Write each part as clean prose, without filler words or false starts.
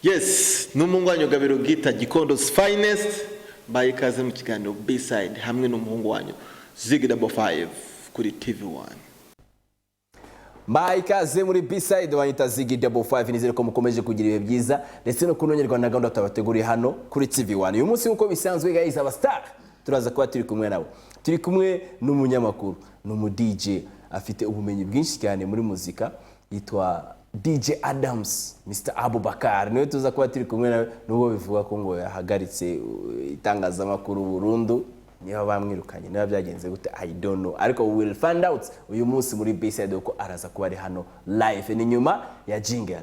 Yes, n'umuhungu wanyu Gabiro Gita, Gikondo's finest. Mbaye ikaze mu kiganiro B-side hamwe n'umuhungu wanyu Ziggy Double Five kuri TV1. Mbaye ikaze muri B-side, wanyita Ziggy Double Five. Nizere ko mukomeje kugira ibihe byiza ndetse no kunogerwa na gahunda tubateguriye hano kuri TV1. Uyu munsi, nk'uko bisanzwe guys, aba star turaza kuba turi kumwe nabo. Turi kumwe n'umunyamakuru, ni umu DJ, afite ubumenyi bwinshi cyane muri muzika, yitwa DJ Adams, Mr Abubakar. Niwe tuza kuba turi kumwe nawe, nubwo bivuga ko ngo yahagaritse itangazamakuru burundu. Niba bamwirukanye, niba byagenze gute, I don't know, ariko we will find out uyu munsi muri B-side, kuko araza kuba ari hano live. Ni nyuma ya jingle.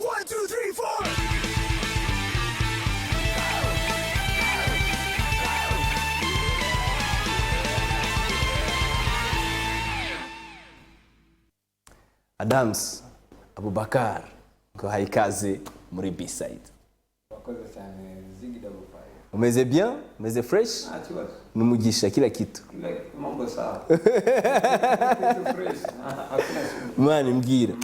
One, two, three, four. Adams Abubakar, ngo haye ikaze muri B-side. Wakoze cyane, Ziggy Double Five. Umeze bien? Umeze fresh? Nta kibazo. Numugisha kila kitu? Kila mambo sawa. Kitu fresh. Hakuna shida. Mwana, mbwira,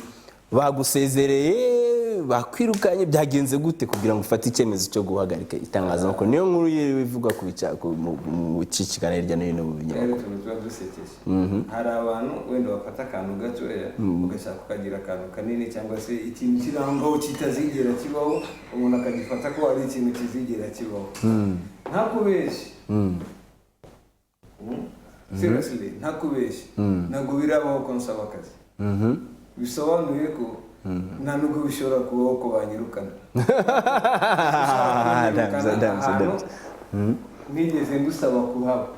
bagusezereye, bakwirukanye, byagenze gute kugira ngo ufate icyemezo cyo guhagarika itangazamakuru? Niyo nkuru yiriwe ivugwa ku bica mu bicicikana hirya no hino mu Rero binyamakuru. utuntu tuba dusekeje. Hari abantu wenda bafata akantu gatoya ugashaka ukagira akantu kanini, cyangwa se ikintu kiri aho ngaho kitazigera kibaho, umuntu akagifata ko ari ikintu kizigera kibaho. Ntakubeshye. Seriously, ntakubeshye. Ntabwo birabaho ko nsaba akazi. Bisobanuye ko nta nubwo bishobora kubaho ko banyirukana. Adams, Adams, Adams. Nigeze ngusaba kuhaba.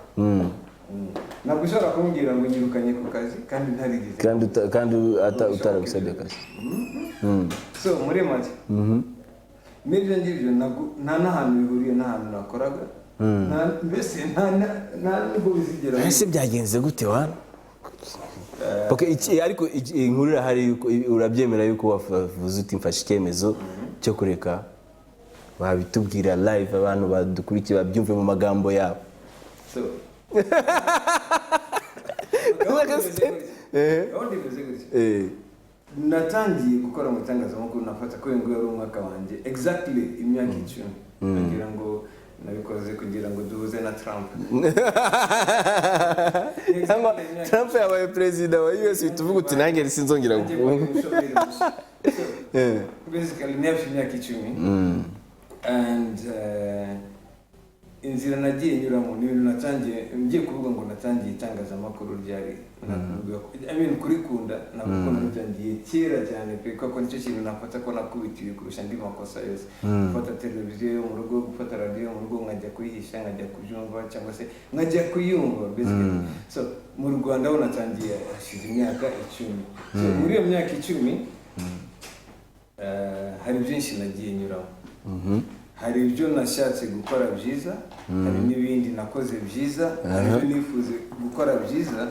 Ntabwo ushobora kumbwira ngo nyirukanye ku kazi kandi ntarigeze. Kandi utaragusabye akazi. So muri make, n'ibyo ngibyo nta n'ahantu bihuriye n'ahantu nakoraga. Mbese nta nubwo bizigera. Ese byagenze gute wana? Okay, ariko inkuru irahari yuko urabyemera yuko wavuze uti mfashe icyemezo cyo kureka. Babitubwira live, abantu badukurikiye babyumve mu magambo yabo. So gahunda imeze gutya. Natangiye gukora mu itangazamakuru, nafata ko uyu nguyu ari umwaka wanjye, exactly imyaka 10, kugira ngo nabikoze kugira ngo duhuze na Trump. Cyangwa Trump yabaye perezida wa US, uhita uvuga uti nanjye sinzongera Nanjye gufunga. mbaye umushomeri mushya. So, basically ni imyaka 10 and inzira nagiye nyuramo ni ibintu natangiye, ngiye kuvuga ngo natangiye itangazamakuru ryari? Nakubwira I mean, kurikunda ntabwo nabitangiye kera cyane pe, kuko nicyo kintu nafata ko nakubitiwe kurusha andi makosa yose: gufata televiziyo yo mu rugo, gufata radiyo yo mu rugo, nkajya kuyihisha, nkajya kubyumva cyangwa se nkajya kuyumva basically. So mu Rwanda ho natangiye hashize imyaka 10. So muri iyo myaka 10 hari byinshi nagiye nyuramo. Hari ibyo nashatse gukora byiza, hari n'ibindi nakoze byiza, hari ibyo nifuze gukora byiza,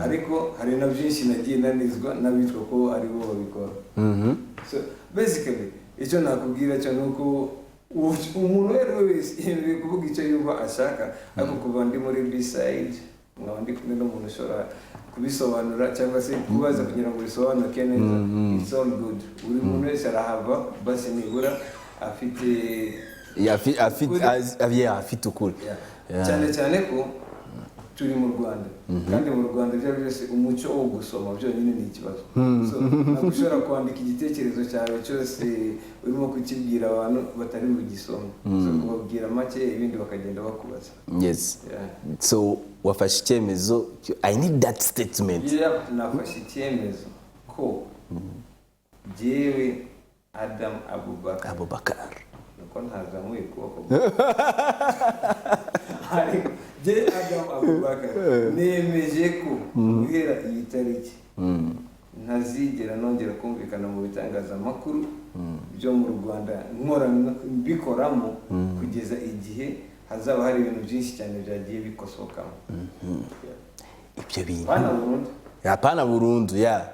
ariko hari na byinshi nagiye nanizwa n'abitwa ko ari bo babikora. So basically icyo nakubwira cyo ni uko umuntu uwo ari we wese yemerewe kuvuga icyo yumva ashaka, ariko kuva ndi muri B-side, nkaba ndi kumwe n'umuntu ushobora kubisobanura cyangwa se kubaza kugira ngo bisobanuke neza, it's all good. Buri muntu wese arahava basi nibura afite Afite ukuri. Yeah, afite ukuri. Yeah. Yeah. Cyane cyane ko turi mu Rwanda, kandi mu Rwanda ibyo ari byo byose umuco wo gusoma byonyine ni ikibazo. So ntabwo ushobora kwandika igitekerezo cyawe cyose urimo kukibwira abantu batari bugisome. So ubabwira make, ibindi bakagenda bakubaza. Yeah. So wafashe icyemezo. I need that statement. Yeah, nafashe icyemezo ko jyewe Adam Abubakar, Abubakar, nuko ntazamuye ukuboko, ariko jye Adam Abubakar nemeje ko guhera iyi tariki ntazigera nongera kumvikana mu bitangazamakuru byo mu Rwanda nkora mbikoramo, kugeza igihe hazaba hari ibintu byinshi cyane byagiye bikosokamo. Ibyo bintu Hapana burundu. Hapana burundu, ya,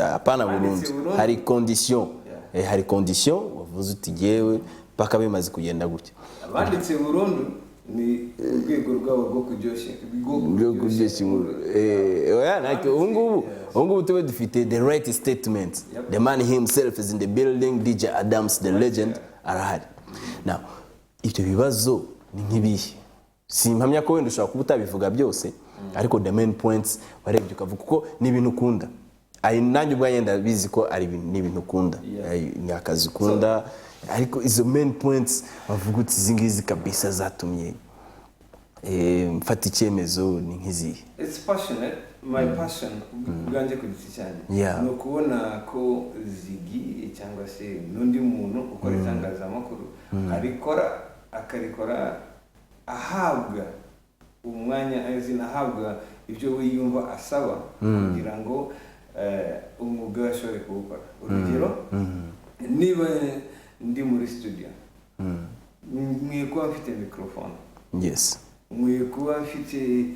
hapana Banditse burundu. burundu. Hari condition. Yeah. Hari condition wavuze uti jyewe paka bimaze kugenda gutya. Abanditse burundu. Ni urwego rwabo rwo kuryoshya rwo kuryoshya inkuru. Oya, ntacyo. Ubu ngubu tube dufite the right statement. The man himself is in the building, DJ Adams the legend arahari. Now, ibyo bibazo ni nk'ibihe? Simpamya ko wenda ushobora kuba utabivuga byose, ariko the main points warebye ukavuga, kuko ni ibintu ukunda. Nanjye ubwanjye ndabizi ko ari ibintu, ni ibintu ukunda. Ni akazi ukunda, ariko izo main points bavuga uti izi ngizi kabisa zatumye mfata icyemezo ni nk'izihe? It's passionate, my passion ubwanjye ku giti cyanjye ni ukubona ko Ziggy cyangwa se n'undi muntu ukora itangazamakuru arikora, akarikora ahabwa umwanya, azina ahabwa ibyo we yumva asaba kugira ngo umwuga we ashobore kuwukora. Urugero, niba ndi muri studio, nkwiye kuba mfite microphone, nkwiye kuba mfite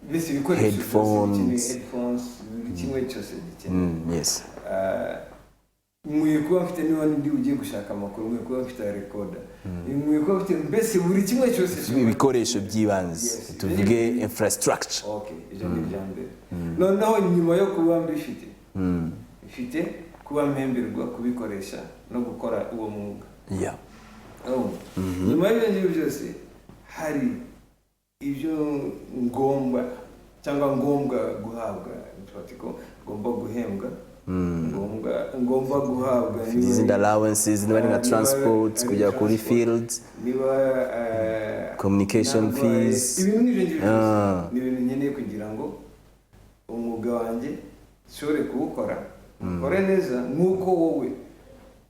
mbese ibikoresho byose Headphones. bikenewe, headphones, buri kimwe cyose gikenewe. Nkwiye kuba mfite, niba ndi ugiye gushaka amakuru, nkwiye kuba mfite recorder, nkwiye kuba mfite mbese buri kimwe cyose Ibikoresho by'ibanze. Yes. Tuvuge infrastructure. Okay, ibyo ni ibya mbere. Noneho nyuma yo kuba mbifite, mfite kuba mpemberwa kubikoresha no gukora uwo mwuga. Oh. Nyuma y'ibyo ngibyo byose, hari ibyo ngomba cyangwa ngombwa guhabwa, ko ngomba guhembwa, ngomba guhabwa Izindi allowances, niba ari nka niba transport ari kujya kuri transport, field, niba communication narwaye, fees. Ibintu nk'ibyo ngibyo byose ni ibintu nkeneye kugira ngo umwuga wanjye nshobore kuwukora, ukore neza nk'uko wowe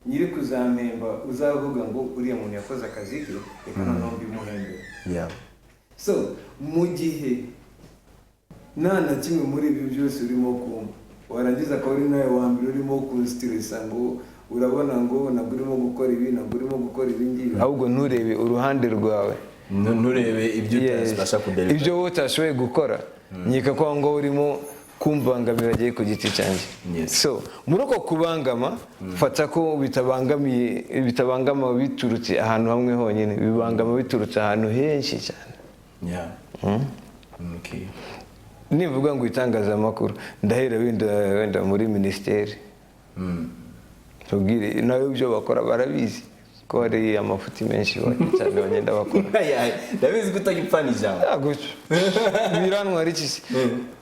nyiri kuzampemba uzavuga ngo uriya muntu yakoze akazi ke, reka noneho mbimuhembere. So mu gihe nta na kimwe muri ibyo byose urimo kumva, warangiza akaba ari nawe wa mbere urimo kunsiteresa ngo urabona ngo ntabwo urimo gukora ibi, ntabwo urimo gukora ibi ngibi, ahubwo nturebe uruhande rwawe. Nturebe ibyo utabasha kudeliver. Ibyo wowe utashoboye gukora, nkeka ko aho ngaho urimo kumbangamira agiye ku giti cyanjye. So muri uko kubangama, fata ko bitabangamiye, bitabangama biturutse ahantu hamwe honyine, bibangama biturutse ahantu henshi cyane. Nivuga ngo itangazamakuru, ndahera wenda muri minisiteri, tubwire nawe ibyo bakora barabizi ko hari amafuti menshi cyane bagenda bakora. Ndabizi ko utagipfana ijambo. Ah, gutyo birantwara iki se?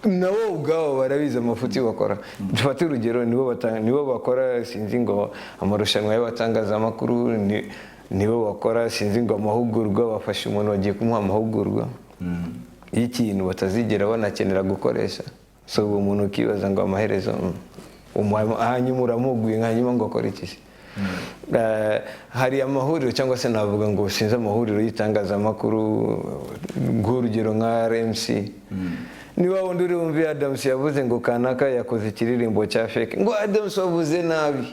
Nabo ubwabo barabizi amafuti bakora. Dufate urugero, nibo bakora, sinzi ngo amarushanwa y'abatangazamakuru, nibo bakora, sinzi ngo amahugurwa, bafashe umuntu bagiye kumuha amahugurwa y'ikintu batazigera banakenera gukoresha. So uwo muntu ukibaza ngo amaherezo hanyuma uramuguye, hanyuma ngo akore iki se? Hari amahuriro cyangwa se navuga ngo sinzi amahuriro y'itangazamakuru, nk'urugero nka RMC. Niba wundi uri wumve Adams yavuze ngo kanaka yakoze ikiririmbo cya fake, ngo Adams wavuze nabi,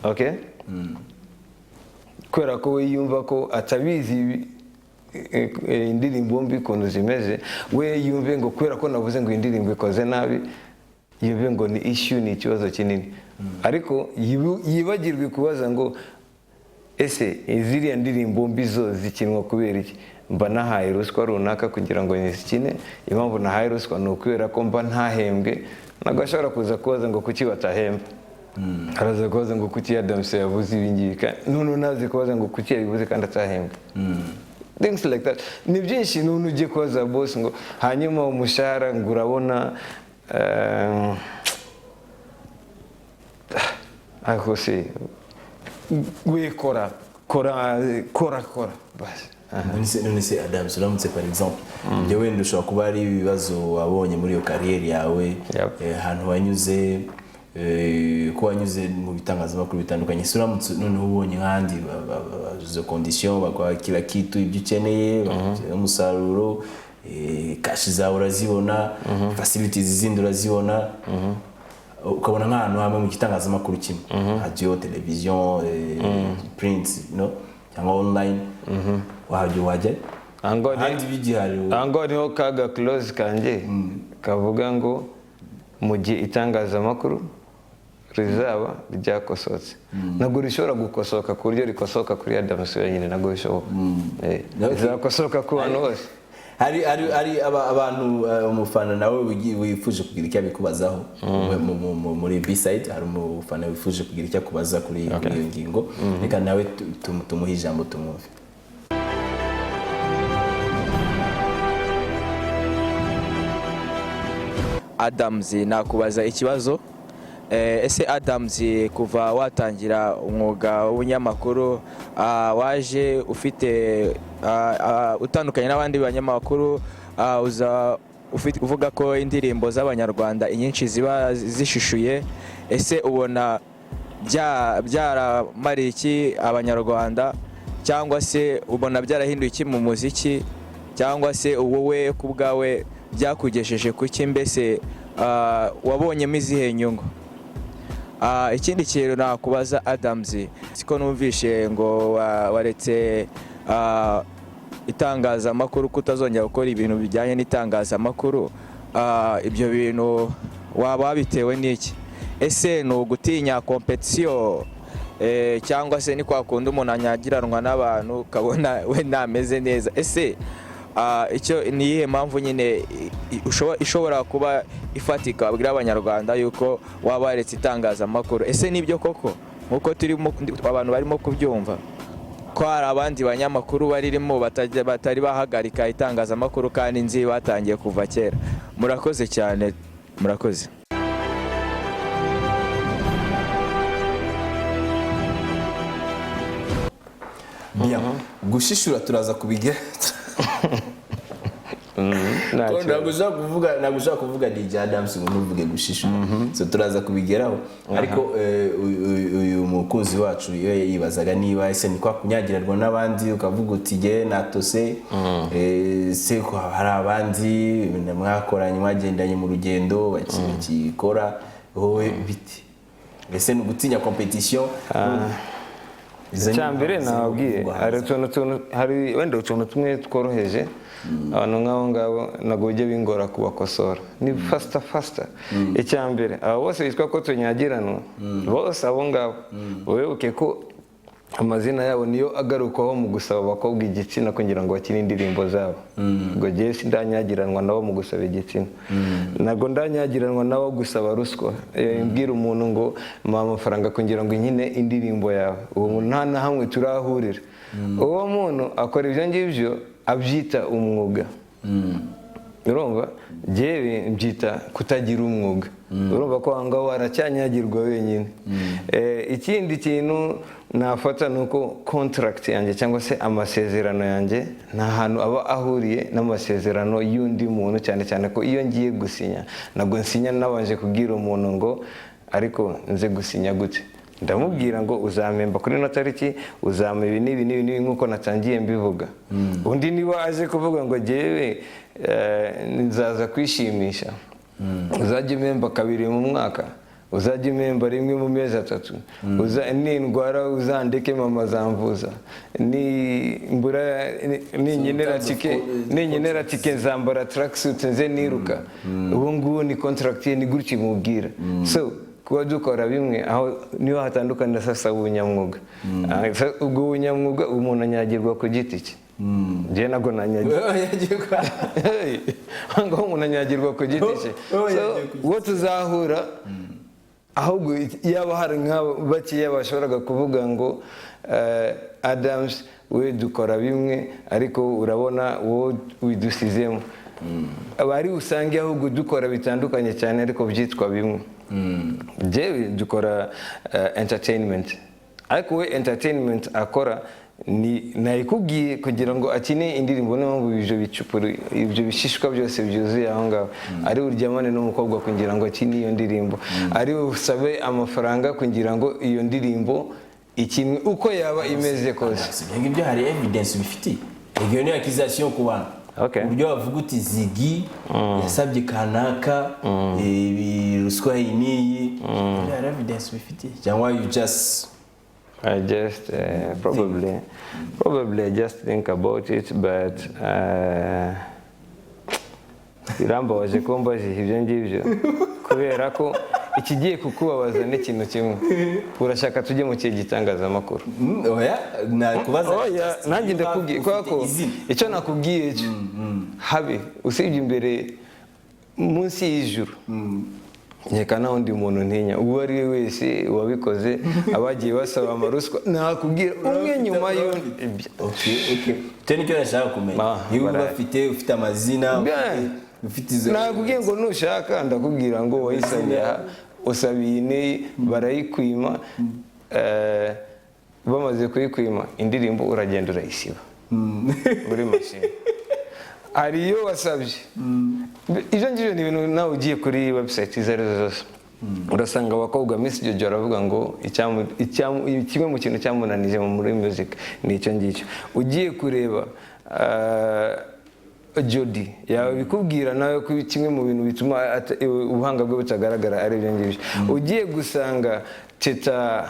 okay, kubera ko we yumva ko atabizi indirimbo mbi ukuntu zimeze, we yumve ngo kubera ko navuze ngo indirimbo ikoze nabi, yumve ngo ni issue, ni ikibazo kinini, ariko yibagirwe kubaza ngo ese ziriya ndirimbo mbi zo zikinwa kubera iki? Mba nahaye ruswa runaka kugira ngo nzikine. Impamvu nahaye ruswa ni ukubera ko mba ntahembwe. Ntabwo ashobora kuza kubaza ngo kuki batahemba, araza kubaza ngo kuki Adams yavuze ibi ngibi, none nazi kubaza ngo kuki yabivuze kandi atahembwe. Things like that ni byinshi. None ugiye kubaza boss ngo hanyuma umushahara, ngo urabona ariko se we kora, kora, kora, kora basi. None se Adams, uramutse, par exemple, ibyo wenda ushobora kuba ari ibibazo wabonye muri iyo carrière yawe, ahantu wanyuze, ko wanyuze mu bitangazamakuru bitandukanye, se uramutse noneho ubonye nk'ahandi izo condition, baguha kila kitu ibyo ukeneye, bakugeraho umusaruro, cash zawe urazibona, facilities zindi urazibona, ukabona nk'ahantu hamwe mu gitangazamakuru kimwe, radio, television, print, no cyangwa online, wajya ahandi bigihari? Aho ngaho niho kaga close kanjye kavuga ngo mu gihe itangazamakuru rizaba ryakosotse. Ntabwo rishobora gukosoka ku buryo rikosoka kuri Adams wenyine, ntabwo bishoboka. Rizakosoka ku bantu bose. Hari abantu, umufana nawe wifuje kugira icyo abikubazaho muri B-side. Hari umufana wifuje kugira icyo akubaza kuri iyo ngingo. Reka nawe tumuhe ijambo, tumwumve. Adams, nakubaza ikibazo. Ese Adams, kuva watangira umwuga w'ubunyamakuru, waje ufite utandukanye n'abandi banyamakuru, uza uvuga ko indirimbo z'Abanyarwanda inyinshi ziba zishishuye. Ese ubona byaramariye iki Abanyarwanda, cyangwa se ubona byarahinduye iki mu muziki, cyangwa se wowe ku bwawe byakugejeje kuki? Mbese wabonyemo izihe nyungu? Ikindi kintu nakubaza Adams, siko numvishe ngo waretse itangazamakuru, kutazongera gukora ibintu bijyanye n'itangazamakuru. Ibyo bintu waba wabitewe n'iki? Ese ni ugutinya competition, cyangwa se ni kwa kundi umuntu anyagiranwa n'abantu ukabona we ntameze neza? Ese icyo ni iyihe mpamvu nyine ishobora kuba ifatika wabwira Abanyarwanda yuko waba waretse itangazamakuru? Ese nibyo koko nkuko turimo abantu barimo kubyumva ko hari abandi banyamakuru baririmo batari bahagarika itangazamakuru, kandi nzi batangiye kuva kera? Murakoze cyane, murakoze. Bien. Gushishura turaza kubigira. Nta Ko kibazo. Ntabwo ushobora kuvuga DJ Adams ngo ntuvuge gushishura, so turaza kubigeraho. Ariko uyu mukunzi wacu iyo yibazaga niba ese ni kwa kunyagiranwa n'abandi, ukavuga uti jye natose, se ko hari abandi mwakoranye, mwagendanye mu rugendo, bakikora, wowe biti ese ni ugutinya competition? Izo ni Icya mbere impamvu ziri nababwiye, kuvugwa hari hanze. utuntu, hari wenda utuntu tumwe tworoheje. Abantu nk'abo ngabo ntabwo bijya bingora kubakosora, ni faster faster. Icya mbere, abo bose bitwa ko tunyagiranwa, bose abo ngabo wibuke ko amazina yabo niyo agarukwaho mu gusaba abakobwa igitsina kugira ngo bakine indirimbo zabo. Ubwo jyewe sindanyagiranwa nabo mu gusaba igitsina, ntabwo ndanyagiranwa nabo gusaba ruswa. Mbwira umuntu ngo mpa amafaranga kugira ngo nkine indirimbo yawe, uwo muntu nta na hamwe turahurira. Uwo muntu akora ibyo ngibyo abyita umwuga. Urumva, jyewe mbyita kutagira umwuga. Urumva ko aho ngaho aracyanyagirwa wenyine. Ikindi kintu nafata ni uko contract yanjye cyangwa se amasezerano yanjye nta hantu aba ahuriye n'amasezerano y'undi muntu, cyane cyane ko iyo ngiye gusinya ntabwo nsinya nabanje kubwira umuntu ngo ariko nze gusinya gute. Ndamubwira ngo uzampemba kuri ino tariki, uzampa ibi n'ibi n'ibi n'ibi, nk'uko natangiye mbivuga. Undi niba aje kuvuga ngo jyewe nzaza kwishimisha, uzajya umpemba kabiri mu mwaka, uzajya umpemba rimwe mu mezi 3, nindwara uzandeke mama zamvuza, nimbura ninkenera tike, ninkenera tike nzambara tracksuit nze niruka, ubu ngubu ni contract ye, ni gutya imubwira. So kuba dukora bimwe, aho niho hatandukanira sasa ubunyamwuga. Ubwo bunyamwuga, umuntu anyagirwa ku giti cye, njye ntabwo nanyagirwa. Hey, aho umuntu anyagirwa ku giti cye. Wowe So, yagiye ku giti. Uwo tuzahura ahubwo, yaba hari nk'abo bakeya bashoboraga kuvuga ngo Adams we dukora bimwe, ariko urabona wowe widusizemo, abari usange ahubwo dukora bitandukanye cyane ariko byitwa bimwe. Njyewe dukora entertainment, ariko we entertainment akora ni nayikubwiye kugira ngo akine indirimbo. Niyo mpamvu ibyo bicupuri, ibyo bishishwa byose byuzuye aho ngaho, ari buryamane n'umukobwa kugira ngo akine iyo ndirimbo, ari busabe amafaranga kugira ngo iyo ndirimbo ikinwe, uko yaba imeze kose. Si ibyo ngibyo, hari evidence ubifitiye? Iyo ni accusation ku bantu. Uburyo bavuga uti Ziggy yasabye kanaka ibi, ruswa iyi n'iyi, hari evidence ubifitiye cyangwa you just I just probably I just think about it, but birambabaje ko mbajije ibyo ngibyo, kubera ko Ikigiye kukubabaza ni ikintu kimwe: urashaka tujye mu kihe gitangazamakuru? Oya, nakubaza. Oya, nanjye ndakubwiye kubera ko Ufite izina. icyo nakubwiye cyo habe usibye imbere munsi y'ijuru, nkeka nta wundi muntu ntinya uwo ari we wese wabikoze. Abagiye basaba amaruswa, nakubwira umwe nyuma y'undi. Okay, icyo nicyo nashaka kumenya. Ah, Niba baraye. ufite amazina, Bien. ufite izo Nakubwiye ngo nushaka ndakubwira ngo wayisabiye aha, usaba iyi n'iyi, barayikwima. Bamaze kuyikwima, indirimbo uragenda urayisiba muri mashini. Hari iyo wasabye, ibyo ngibyo ni ibintu nawe ugiye kuri website izo arizo zose urasanga abakobwa. Miss Jojo aravuga ngo kimwe mu kintu cyamunanije muri music ni icyo ngicyo. Ugiye kureba Jody yabikubwira nawe ko kimwe mu bintu bituma ubuhanga bwe butagaragara ari ibyo ngibyo. Ugiye gusanga Teta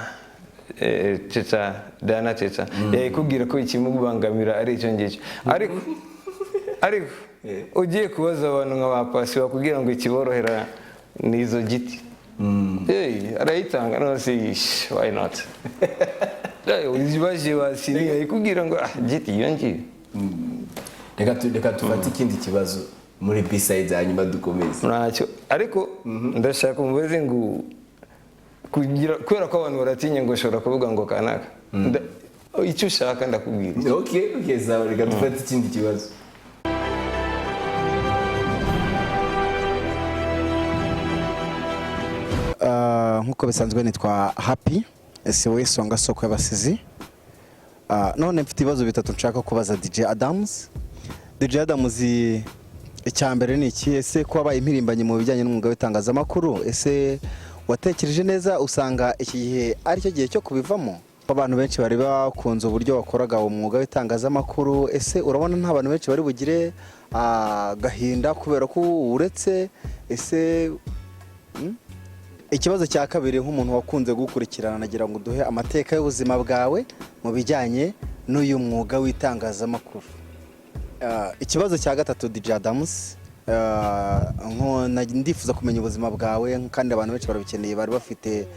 Diana, Teta yayikubwira ko ikimubangamira ari icyo ngicyo. Ariko ugiye kubaza abantu nka ba Pasi, bakubwira ngo ikiborohera ni izo giti. Hey, arayitanga none se, why not? Hey, baje basiniye ikubwira ngo ah, giti iyo ngiyo. Reka tufate ikindi kibazo muri B-side, hanyuma dukomeze. Ntacyo, ariko ndashaka umubaze ngo kugira, kubera ko abantu baratinya ngo ushobora kuvuga ngo kanaka. Icyo ushaka ndakubwira. Okay, sawa, reka dufate ikindi kibazo. Nk'uko bisanzwe nitwa Happy ese we Songa Soko y'Abasizi. None mfite ibibazo bitatu nshaka kubaza DJ Adams. DJ Adams, icya mbere ni iki: ese ko wabaye impirimbanyi mu bijyanye n'umwuga w'itangazamakuru, ese watekereje neza usanga iki gihe aricyo gihe cyo kubivamo? Abantu benshi bari bakunze uburyo wakoraga umwuga w'itangazamakuru. Ese urabona nta bantu benshi bari bugire agahinda kubera ko uretse? Ese Ikibazo cya kabiri, nk'umuntu wakunze gukurikirana, nagira ngo uduhe amateka y'ubuzima bwawe mu bijyanye n'uyu mwuga w'itangazamakuru. Ikibazo cya gatatu, DJ Adams, ndifuza kumenya ubuzima bwawe, kandi abantu benshi barabikeneye, bari bafite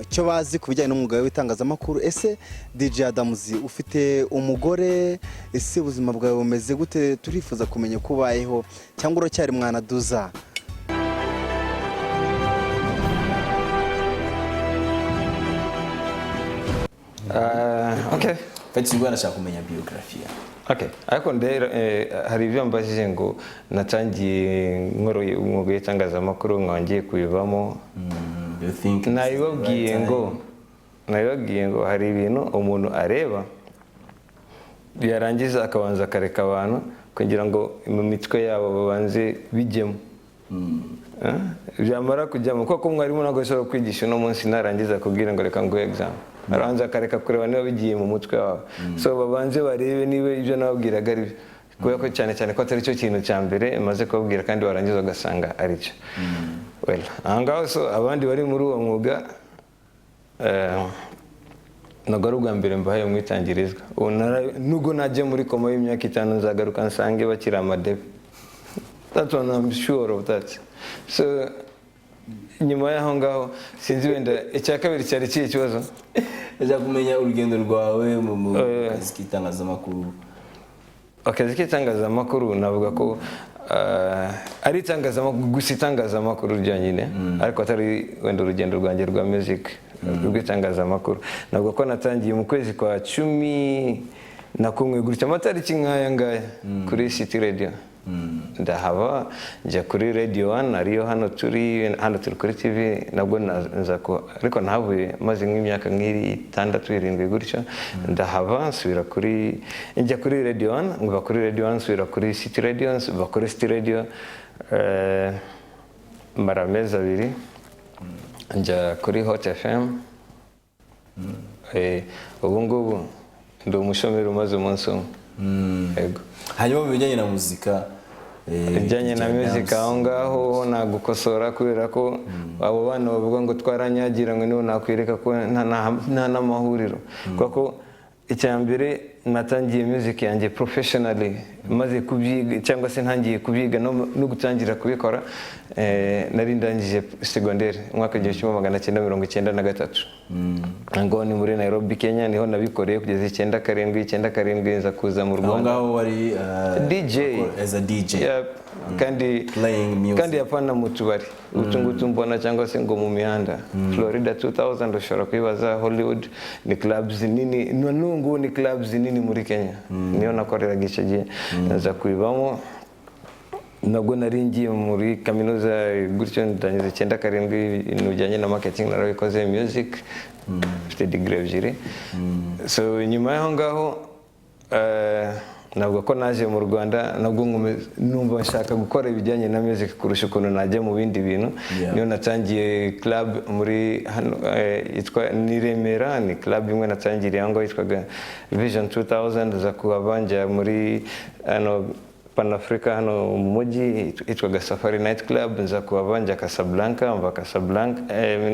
icyo bazi ku bijyanye n'umwuga w'itangazamakuru. Ese DJ Adams, ufite umugore? Ese ubuzima bwawe bumeze gute? Turifuza kumenya uko ubayeho, cyangwa uracyari mwana duza? Okay. Fati ubwo arashaka kumenya biography yawe. Okay, ariko ndero hari ibyo mbajije ngo natangiye nkoroye umwuga w'itangazamakuru nkaba ngiye kubivamo. You think this is the Nabibabwiye right ngo time? Nabibabwiye ngo hari ibintu umuntu areba, yarangiza akabanza akareka abantu kugira ngo mu mitwe yabo babanze bijyemo. Eh? Byamara kujyamo, kuko mwarimu ntabwo ashobora kwigisha uno munsi narangiza akubwira ngo reka nguhe exam. Arabanza akareka kureba niba bigiye mu mutwe wawe. So babanze barebe niba ibyo nababwiraga ari byo, kubera ko cyane cyane ko atari cyo kintu cya mbere maze kubabwira, kandi warangiza ugasanga ari cyo. Well, aha ngaho, so abandi bari muri uwo mwuga, ntabwo ari ubwa mbere mbahaye umwitangirizwa. Ubu nubwo najya muri koma y'imyaka 5, nzagaruka nsange bakiri amadebe. That one I'm sure of that. So nyuma y'aho ngaho, sinzi wenda icya kabiri cyari ikihe kibazo? Ndashaka kumenya urugendo rwawe mu kazi k'itangazamakuru. Akazi k'itangazamakuru, navuga ko ari itangazamakuru gusa, itangazamakuru ryonyine, ariko atari wenda urugendo rwanjye rwa music rw'itangazamakuru. Navuga ko natangiye mu kwezi kwa 11 gutya, amatariki nk'aya ngaya, kuri City Radio. Ndahava njya kuri Radio One, ariyo hano turi, hano turi kuri TV nabwo nza ariko nahavuye maze nk'imyaka nk'iri 6, 7 gutyo. Ndahava nsubira kuri, njya kuri Radio One, mva kuri Radio One nsubira kuri City Radio, mva kuri City Radio mara amezi 2, njya kuri Hot FM. Ubu ngubu ndi umushomeri umaze umunsi umwe. Yego. Hanyuma mu bijyanye na muzika, Bijyanye na DJ music, Adams. Aho ngaho nagukosora, kubera ko abo bana bavuga ngo twaranyagira ngo nibo, nakwereka ko nta n'amahuriro, kuko icya mbere Natangiye music yanjye professionally maze kubyiga, cyangwa se ntangiye kubyiga no gutangira kubikora, nari ndangije secondaire umwaka 1993. Ngo ni muri Nairobi, Kenya, niho nabikoreye kugeza 97. 97 nza kuza mu Aho Rwanda. ngaho wari DJ. As a DJ? Yeah, kandi Playing music. Kandi hapana mu tubari utu ngutu mbona, cyangwa se ngo mu mihanda. Florida 2000 ushobora kwibaza, Hollywood, ni clubs nini, na n'ubu ngubu ni clubs nini muri Kenya. Niyo nakoreraga icyo gihe, nza kubivamo. Nabwo nari ngiye muri kaminuza gutyo, ndangiza 97, ibintu bijyanye na marketing narabikoze, music mfite degree ebyiri. So nyuma y'aho ngaho, navuga ko naje mu Rwanda, nabwo numva nshaka gukora ibijyanye na music kurusha ukuntu najya mu bindi bintu. Niyo natangiye club muri hano, yitwa ni Remera, ni club imwe natangiriye aho ngaho yitwaga Vision 2000. Za kuhava njya muri hano Panafrica, hano mu mujyi, yitwaga Safari Night Club. Nza kuhava njya Casablanca, mva Casablanca,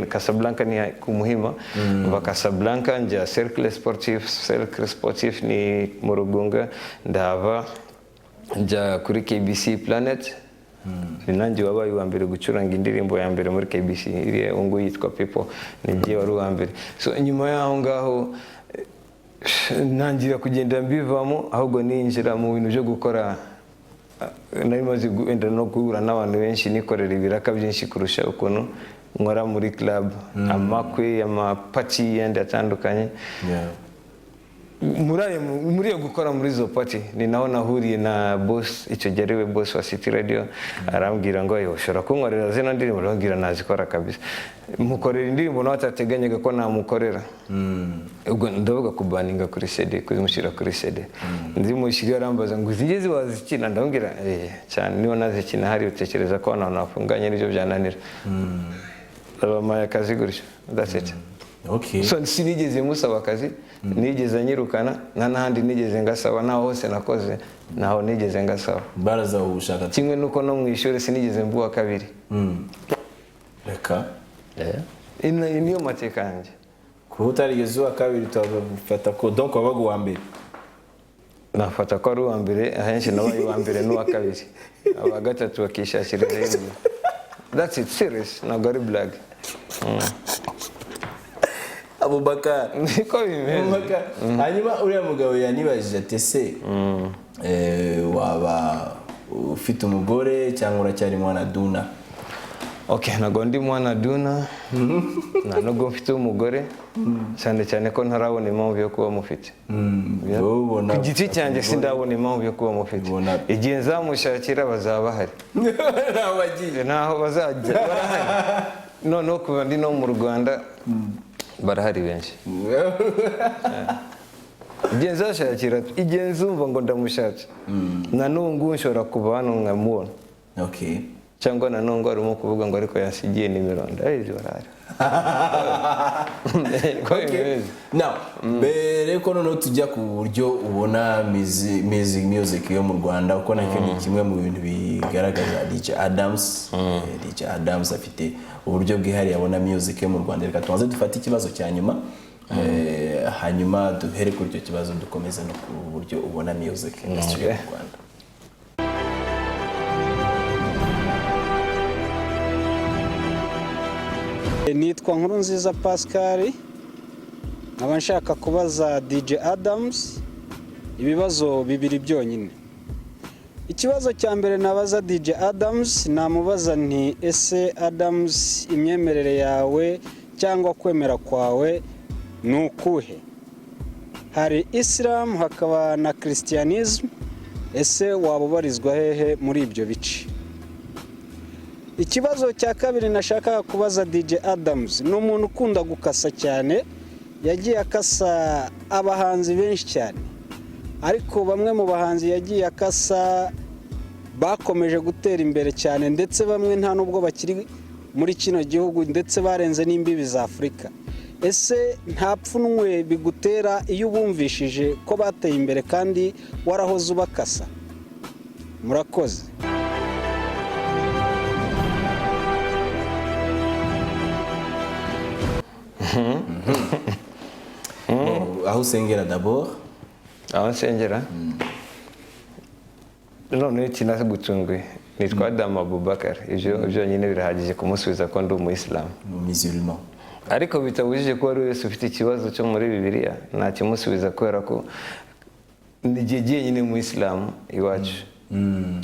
Casablanca ni ku Muhima, mva Casablanca njya Cercle Sportif. Cercle Sportif ni mu Rugunga. Ndahava njya kuri KBC Planet. Ni nanjye wabaye uwa mbere gucuranga indirimbo ya mbere muri KBC, iriya ubu ngubu yitwa People, ni njye wari uwa mbere. So nyuma y'aho ngaho, ntangira kugenda mbivamo, ahubwo ninjira mu bintu byo gukora. Nari maze wenda no guhura n'abantu benshi, nikorera ibiraka byinshi kurusha ukuntu nkora muri club, amakwe, amapati yandi atandukanye. Muri iyo gukora muri izo party, ni naho nahuriye na boss, icyo gihe ariwe boss wa City Radio. Arambwira ngo: "Yo, ushobora kunkorera zino ndirimbo?" Ndamubwira nazikora kabisa. Mukorera indirimbo nawe atateganyaga ko namukorera. Ubwo ndavuga kubaninga kuri CD, kuzimushyira kuri CD. Nzimushyiriye, arambaza ngo: "Zigeze wazikina?" Ndamubwira: "Eh, cyane, niba nazikina hari utekereza ko hano hantu hafunganye nibyo byananira?" Bampaye akazi gutyo, that's it. So sinigeze musaba akazi, nigeze anyirukana, nta n'ahandi nigeze ngasaba, naho hose nakoze ntaho nigeze ngasaba. Baraza ushaka. Kimwe nuko no mu ishuri sinigeze mbuwa kabiri. Reka. Niyo mateka yanjye. Kuba utarigeze uwa kabiri, tubafata ko donc wabaga uwa mbere? Nafata ko ari uwa mbere. Ahenshi nabaye uwa mbere n'uwa kabiri, aba gatatu bakishakira rero. That's it, serious, ntabwo ari blague. Abubakar. Niko bimeze. Abubakar. Hanyuma uriya mugabo yanibajije ati: "Ese waba ufite umugore cyangwa uracyari mwana duna?" Ok, ntabwo ndi mwana duna, nta nubwo mfite umugore, cyane cyane ko ntarabona impamvu yo kuba mufite. Wowe ubona Ku giti cyanjye sindabona impamvu yo kuba mufite. Igihe nzamushakira bazaba bahari. Ntaho bagiye. Ntaho bazajya, barahari. Noneho kuva ndi no mu Rwanda barahari benshi. Igihe nzashakira, igihe nzumva ngo ndamushatse, na n'ubu ngubu nshobora kuva hano nkamubona. Cyangwa na none ngo arimo kuvuga ngo ariko yasigiye nimero, ndabizi barahari. Niko bimeze. Now, mbere ko noneho tujya ku buryo ubona music yo mu Rwanda, kuko nacyo ni kimwe mu bintu bigaragaza DJ Adams. DJ Adams afite uburyo bwihariye abona music yo mu Rwanda. Reka tubanze dufate ikibazo cya nyuma, hanyuma duhere kuri icyo kibazo dukomeze no ku buryo ubona music industry yo mu Rwanda. Nitwa Nkurunziza Pascal, nkaba nshaka kubaza DJ Adams ibibazo bibiri byonyine. Ikibazo cya mbere nabaza DJ Adams, namubaza nti: "Ese Adams, imyemerere yawe cyangwa kwemera kwawe ni ukuhe? Hari Islam, hakaba na Christianism, ese waba ubarizwa hehe muri ibyo bice?" Ikibazo cya kabiri nashakaga kubaza DJ Adams, ni umuntu ukunda gukasa cyane, yagiye akasa abahanzi benshi cyane, ariko bamwe mu bahanzi yagiye akasa bakomeje gutera imbere cyane, ndetse bamwe nta nubwo bakiri muri kino gihugu, ndetse barenze n'imbibi za Afurika. Ese nta pfunwe bigutera iyo ubumvishije ko bateye imbere kandi warahoze ubakasa? Murakoze. Bon, aho usengera d'abord? Aho nsengera noneho ikinagutunguye, nitwa Adamu Abubakar. Ibyo byonyine birahagije kumusubiza ko ndi umuyisilamu. Ni musulman. Ariko bitabujije ko uwo ari wese ufite ikibazo cyo muri Bibiliya ntakimusubiza, kubera ko ni igihe jyenyine muyisilamu iwacu,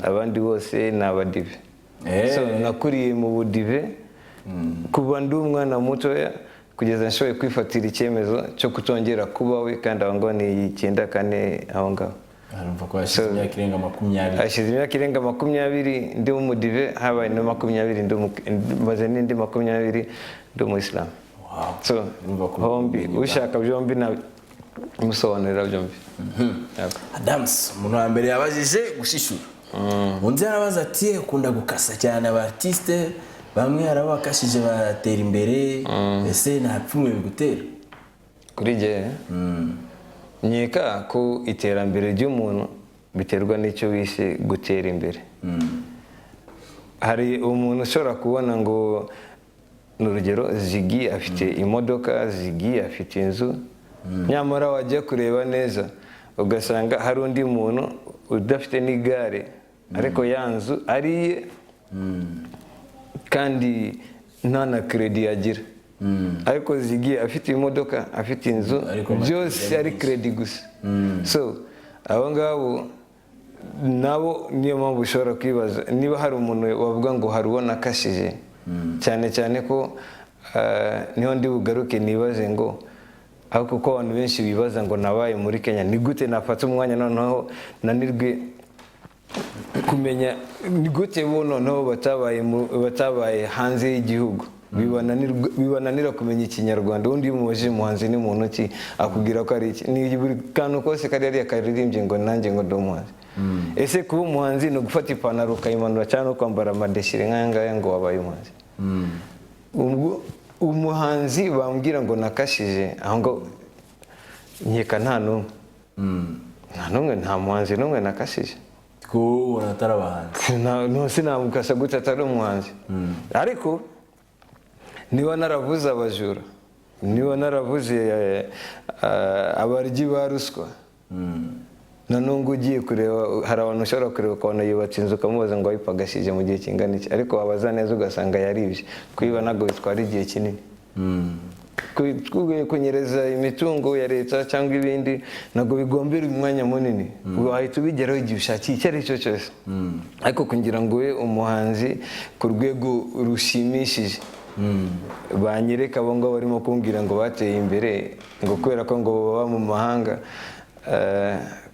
abandi bose ni abadive. So nakuriye mu budive kuva ndi umwana mutoya kugeza nshoboye kwifatira icyemezo cyo kutongera kuba we, kandi aho ngaho ni 94 aho ngaho. Arumva ko yashize imyaka irenga 20. Hashize imyaka irenga 20 ndi umudive, habaye na 20 maze n'indi 20 ndi umuyisilamu. So Urumva ko hombi ushaka byombi namusobanurira byombi. Yego. Adams, umuntu wa mbere yabajije gushishura, undi yarabaza ati: "Ukunda gukasa cyane aba artiste bamwe, hari abo wakashije batera imbere, ese nta pfunwe bigutera?" Kuri jye, nkeka ko iterambere ry'umuntu biterwa n'icyo wise gutera imbere. Hari umuntu ushobora kubona ngo, ni urugero, Ziggy afite imodoka, Ziggy afite inzu, nyamara wajya kureba neza ugasanga hari undi muntu udafite n'igare, ariko ya nzu ari iye kandi nta na crédit agira, ariko Ziggy afite imodoka, afite inzu, Ariko byose ari crédit gusa. So abo ngabo nabo niyo mpamvu ushobora kwibaza niba hari umuntu wavuga ngo hari uwo nakashije, cyane cyane ko niho ndi bugaruke nibaze ngo ariko kuko abantu benshi bibaza ngo nabaye muri Kenya, ni gute nafata umwanya noneho nanirwe kumenya ni gute bo noneho batabaye hanze y'igihugu bibananira kumenya Ikinyarwanda? Ubundi iyo umubajije umuhanzi ni muntu ki, akubwira ko ari iki, ni buri kantu kose kari hariya karirimbye ngo nanjye ngo ndi umuhanzi. Ese kuba umuhanzi ni ugufata ipantaro ukayimanura cyangwa no kwambara amadeshire nk'aya ngaya ngo wabaye umuhanzi? Ubwo umuhanzi bambwira ngo nakashije aho ngo, nkeka nta n'umwe, nta n'umwe, nta muhanzi n'umwe nakashije. Ko ubona atari abahanzi? Sinamukasa gute atari umuhanzi? Ariko niba naravuze abajura, niba naravuze abaryi ba ruswa, na nubwo ugiye kureba hari abantu ushobora kureba ukabona yubatse inzu, ukamubaza ngo wayipagashije mu gihe kingana iki, ariko wabaza neza ugasanga yaribye. Kwiba ntabwo bitwara igihe kinini. Kunyereza imitungo ya leta cyangwa ibindi ntabwo bigombera umwanya munini, wahita ubigeraho igihe ushakiye icyo ari cyo cyose. Ariko kugira ngo ube umuhanzi ku rwego rushimishije, banyereka abo ngabo barimo kumbwira ngo bateye imbere ngo kubera ko ngo baba mu mahanga.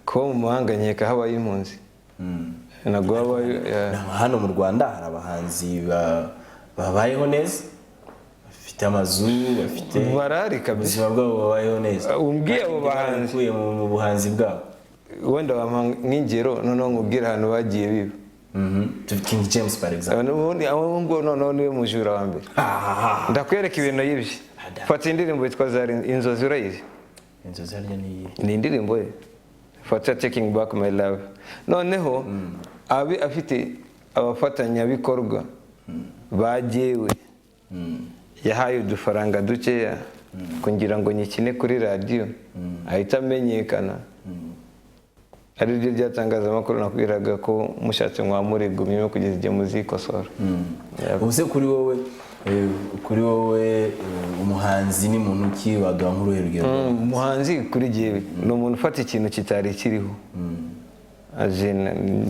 Kuba mu mahanga nkeka habayo impunzi, ntabwo habayo. Hano mu Rwanda hari abahanzi babayeho neza, bafite amazu, bafite Barahari kabisa. ubuzima bwabo, babayeho neza. Umbwiye abo bahanzi. Barakuye mu buhanzi bwabo. Wenda wampa nk'ingero noneho nkubwire ahantu bagiye biba. King James, par exemple. Ubundi abo ngo noneho niwe mujura wa mbere. Ndakwereka ibintu yibye. Fata indirimbo yitwa Zari Inzozi, urayizi? Inzozi harya ni iyihe? Ni indirimbo ye. Fata Taking Back My Love, noneho abe afite abafatanyabikorwa bagewe yahaye udufaranga dukeya kugira ngo nyikine kuri radiyo ahita amenyekana, ari ryo ryatangazamakuru nakubwiraga ko mushatse mwamurigumyemo kugeza igihe muzikosora. Yep. Ubu se kuri wowe, umuhanzi ni muntu ki? Waduha nk'uruhe rugero? Umuhanzi kuri jyewe ni umuntu ufata ikintu kitari kiriho. As in,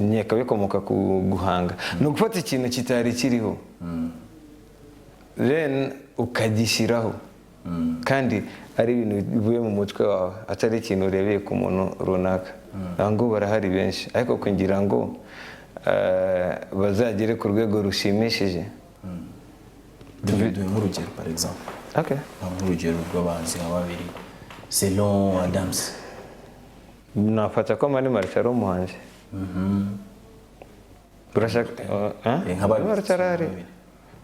nkeka bikomoka ku guhanga, ni ugufata ikintu kitari kiriho then ukagishyiraho, kandi ari ibintu bivuye mu mutwe wawe, atari ikintu urebeye ku muntu runaka. Aho ngo barahari benshi, ariko kugira ngo bazagere ku rwego rushimishije. Duhe nk'urugero, par exemple. Okay. Nk'urugero rw'abahanzi nka babiri selon Adams. Nafata ko Mani Martin ari umuhanzi. Urashaka Nka babiri. Mani Martin arahari,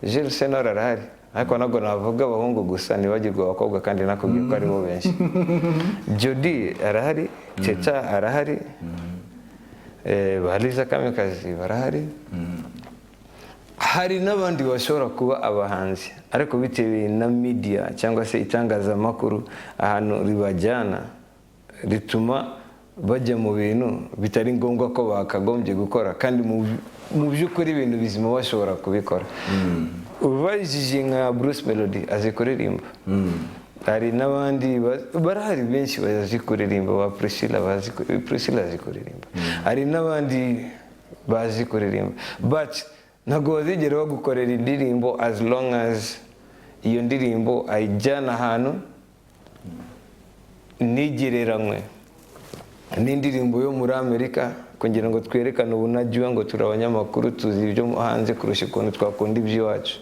Jules Sentore arahari, ariko ntabwo navuga abahungu gusa ntibagirwe abakobwa, kandi nakubwiye ko aribo benshi. Jody arahari, Teta arahari, ba Liza Kamikazi barahari, hari n'abandi bashobora kuba abahanzi, ariko bitewe na media cyangwa se itangazamakuru ahantu ribajyana rituma bajya mu bintu bitari ngombwa ko bakagombye gukora, kandi mu by'ukuri ibintu bizima bashobora kubikora. Ubajije nka Bruce Melody, azi kuririmba. Hari n'abandi barahari benshi bazi kuririmba, ba Priscilla bazi Priscilla azi kuririmba, hari n'abandi bazi kuririmba, but ntabwo bazigera bagukorera indirimbo as long as iyo ndirimbo ayijyana ahantu ntigereranywe n'indirimbo yo muri Amerika, kugira ngo twerekane ubunajyuwa ngo turi abanyamakuru, tuzi ibyo hanze kurusha ukuntu twakunda iby'iwacu.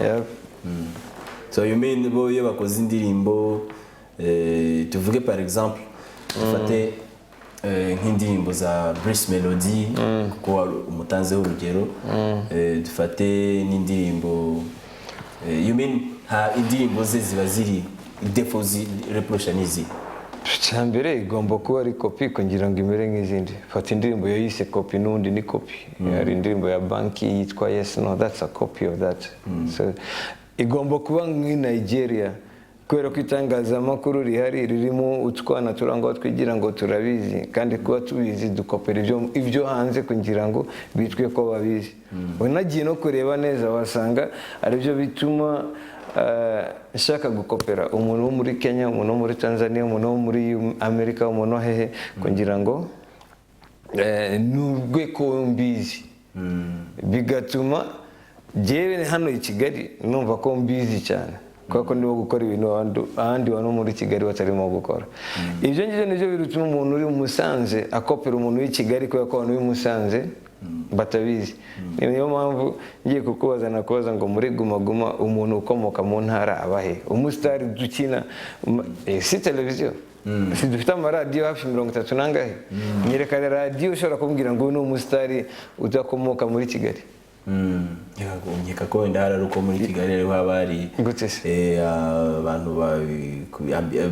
Yep. So you mean bo iyo bakoze indirimbo, tuvuge par exemple, dufate nk'indirimbo za Bruce Melody, kuko wari umutanzeho urugero, dufate n'indirimbo, you mean ha indirimbo ze ziba ziri défaut reproche n'izi? Icya mbere, igomba kuba ari kopi kugira ngo imere nk'izindi. Fata indirimbo yayise kopi, n'ubundi ni kopi. Hari indirimbo ya banki yitwa Yes No, that's a copy of that. So igomba kuba nk'i Nigeria, kubera ko itangazamakuru rihari ririmo utwana turangwa twigira ngo turabizi, kandi kuba tubizi dukopera ibyo hanze kugira ngo bitwe ko babizi. Unagiye no kureba neza wasanga aribyo bituma nshaka gukopera umuntu wo muri Kenya, umuntu wo muri Tanzania, umuntu wo muri Amerika, umuntu wo hehe, kugira ngo nubwe ko mbizi, bigatuma jyewe hano i Kigali numva ko mbizi cyane, kubera ko ndimo gukora ibintu ahandi bantu muri Kigali batarimo gukora. Ibyo ngibyo nibyo bituma umuntu uri mu Musanze akopera umuntu w'i Kigali, kubera ko abantu b'i Musanze batabizi. Niyo mpamvu ngiye kukubaza, nakubaza ngo muri Guma Guma umuntu ukomoka mu ntara abahe umusitari dukina si televiziyo, si dufite amaradiyo hafi 30 n'angahe? Nyereka radiyo ushobora kumbwira ngo uyu ni umusitari udakomoka muri Kigali. Nkeka ko wenda hari ari uko muri Kigali ariho haba hari Gute se? Abantu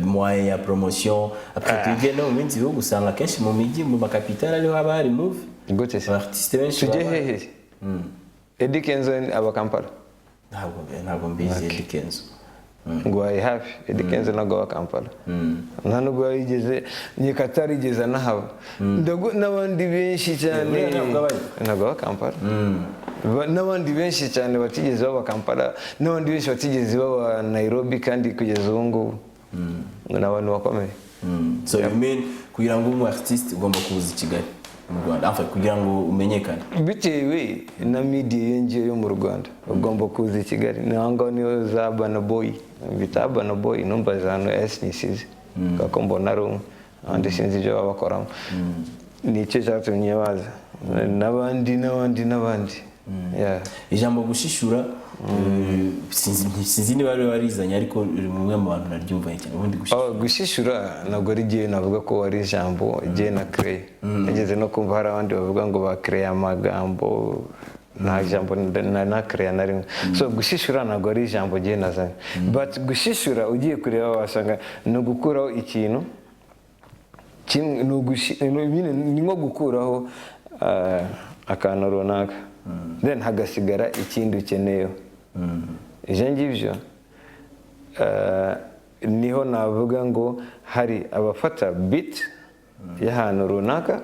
moyen ya promotion. Après, tugiye no mu bindi bihugu, usanga akenshi mu mijyi, mu makapitali, ariho haba hari move. Gute se? Artiste benshi Tujye hehe? Eddy Kenzo aba Kampala? Ntabwo mbizi Eddy Kenzo. Ngo wayi hafi, Eddy Kenzo ntabwo aba Kampala, nta nubwo yigeze, nkeka atarigeze anahaba. N'abandi benshi cyane. Buriya ntabwo abayo. Ntabwo aba Kampala. N'abandi benshi cyane batigeze baba Kampala, n'abandi benshi batigeze baba Nairobi, kandi kugeza ubu ngubu ni abantu bakomeye. So you mean kugira ngo ube umu artiste ugomba kuza i Kigali mu Rwanda, enfin kugira ngo umenyekane? Bitewe na media iyo ngiyo yo mu Rwanda, ugomba kuza i Kigali. Ni aho ngaho niho za Burna Boy, bita Burna Boy, numva za hano esi nisize, kubera ko mbona ari umwe, abandi sinzi ibyo baba bakoramo. Nicyo cyatumye baza n'abandi n'abandi n'abandi. Yeah. Ijambo gushishura, sinzi niba wari warizanye, ariko uri umwe mu bantu naryumvanye cyane ubundi gushishura. Oh, gushishura ntabwo ari igihe navuga ko ari ijambo igihe na kereye nageze no kumva hari abandi bavuga ngo bakereye amagambo. Nta jambo na kereya na rimwe. So gushishura ntabwo ari ijambo igihe nazanye, but gushishura ugiye kureba wasanga ni ugukuraho ikintu kimwe, nyine ni nko gukuraho akantu runaka, then hagasigara ikindi ukeneyeho. Ibyo ngibyo niho navuga ngo hari abafata beat y'ahantu runaka,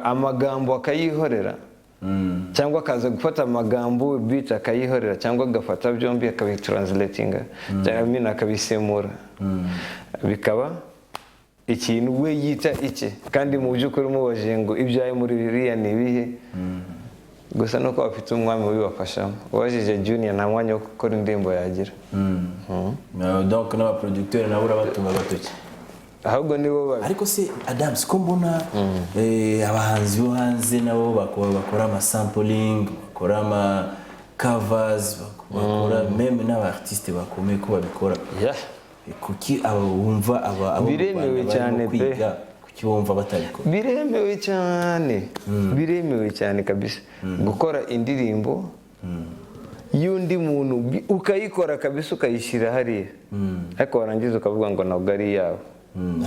amagambo akayihorera, cyangwa akaza gufata amagambo, beat akayihorera, cyangwa agafata byombi akabitranslatinga, cyangwa I mean akabisemura, bikaba ikintu we yita iki, kandi mu by'ukuri umubajije ngo ibyawe muri biriya ni ibihe? Gusa nuko bafite umwami ubibafashamo. Ubajije Junior, nta mwanya wo gukora indirimbo yagira. Donc n'abaproducteur nabo urabatunga agatoki? Ahubwo nibo babi. Ariko se Adams, ko mbona abahanzi bo hanze nabo bakora ama sampling, bakora ama covers, bakora même n'aba artiste bakomeye ko babikora, kuki aba wumva aba abo mu Biremewe Rwanda barimo cyane pe. kwiga, kuki bumva batabikora? Biremewe cyane, biremewe cyane kabisa gukora indirimbo y'undi muntu, ukayikora kabisa, ukayishyira hariya, ariko warangiza ukavuga ngo ntabwo ari iyawe.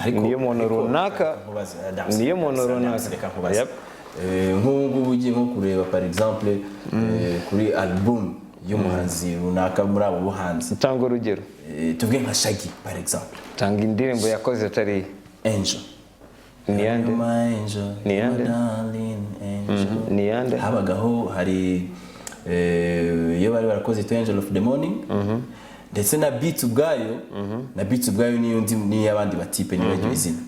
Ariko Niyo muntu ariko runaka, reka nkubaze, Adams, niyo muntu Adams, runaka. reka nkubaze. Yep. Nk'ubu ngubu ugiye nko kureba par exemple kuri album y'umuhanzi runaka muri abo bo hanze, Tanga urugero. Tuvuge nka Shaggy par exemple. Tanga indirimbo yakoze atari iye. Angel. Ni yande? You're my angel, Ni yande? my darling angel. Ni yande? Habagaho hari iyo bari barakoze yitwa Angel of the Morning, ndetse na beat ubwayo, na beat ubwayo niyo ndi n'iy'abandi batipe, nibagiwe izina,